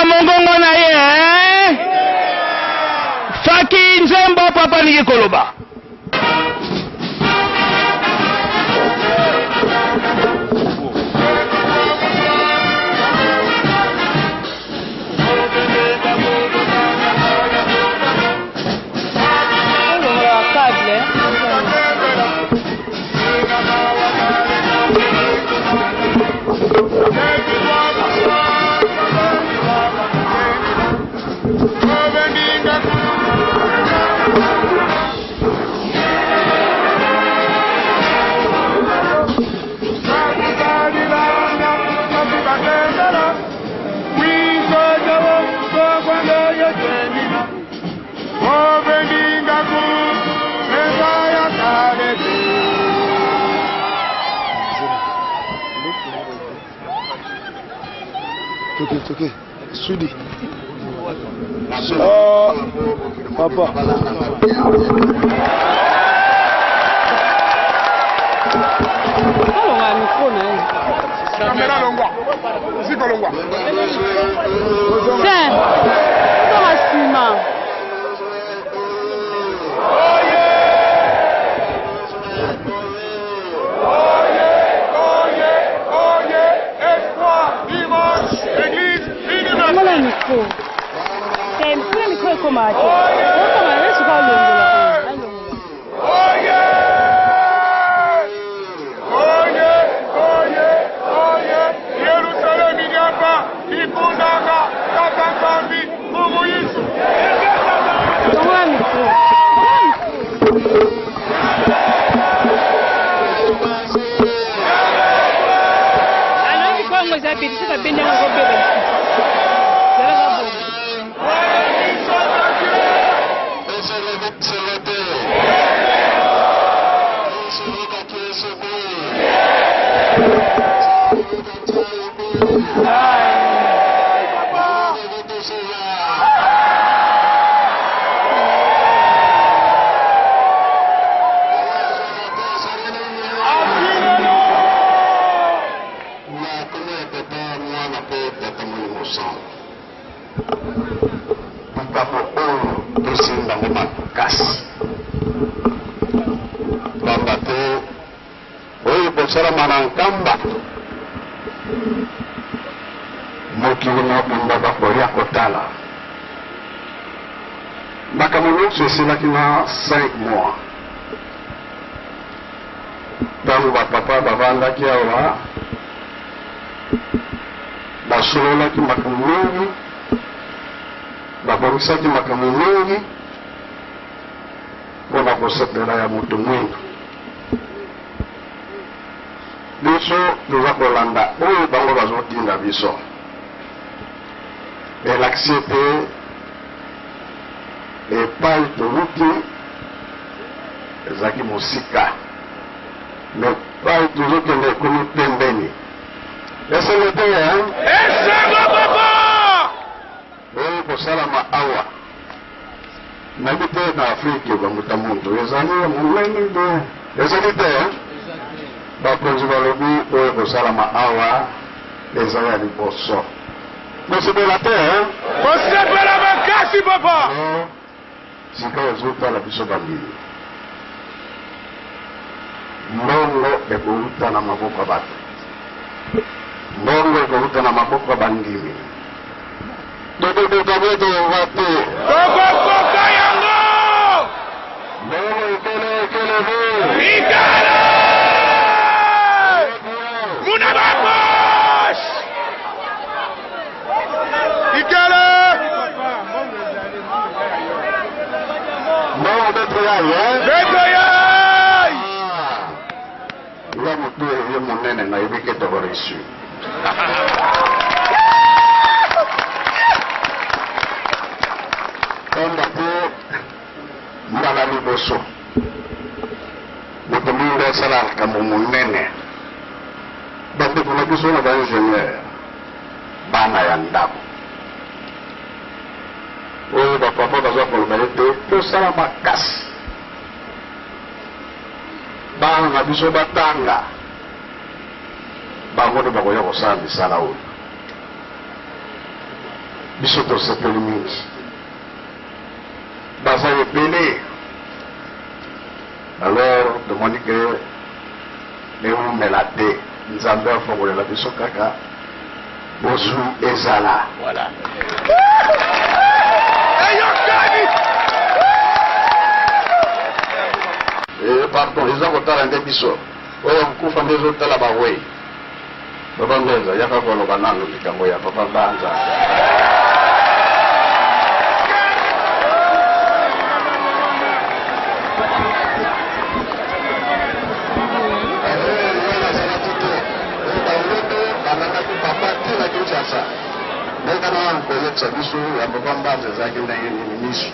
Boyoka mongongo na ye eh? Faki nzembo papa alingi koloba. Toke, toke. Sudi. Oh, papa. Alonga micro na ye. Kamera longwa. Ziko longwa. Saint. Ozonga nsima. Longola micro. Te, kuna micro ekomaka te. Okoma na suka olongola. Longola micro. Alongi kongo eza beti soki abendi yango akobeba lisusu. Zalaka bongo. Likambo oyo tosimba yango makasi, pamba te oyo ekosalama na Nkamba, mokili mobimba bakoya kotala. Makambo nyonso esilaki na 5 mois. Ntango bapapa bavandaki awa, basololaki makambo mingi, babongisaki makambo mingi mpo na kosepela ya moto mwindu. Biso toza kolanda oyo bango bazotinda biso. Elakisi ete epai towuti ezalaki mosika, mais epai tozokende ekomi pembeni. Esengo te hein? Esengo papa! Oyo kosalama awa nayebi te na Afrike bambuta muntu ezali ya monene te, ezali te hein? Bakonzi balobi oyo kosalama awa eza ya liboso. Bosepela te hein? Kosepela makasi papa! Sika ozotala biso bandimi, mbongo ekowuta na maboko ya bato, mbongo ekowuta na maboko ya bandimi. Tokokoka bo tokokoka te, Tokokoka yango! mbongo ekele ekele bo Ikala! Muna bapoche! Ikala! mbongo beto yaye Beto yai! nga motu ye monene nayebi ke toko reussi. Pamba te mbala liboso moto mingi asala likambo monene, bandeko na biso na ba ingénieur, bana ya ndako oyo bapapa baza koloba ete tosala makasi bana na biso batanga, bango nde bakoya kosala misala oyo. Biso tosepeli mingi, baza ebele. Alors tomoni ke ewumela te, Nzambe afongolela biso kaka bozwi ezala. Voilà. Eyokani! Eh, pardon, eza kotala nde biso oyo kokufa nde ezotala bawei. Papa Mbenza, yaka koloba nanu likambo ya Papa Mbanza. Kinshasa, ndenge na koyebisa biso ya Papa Mbanza ezalaki ndenge nini misu.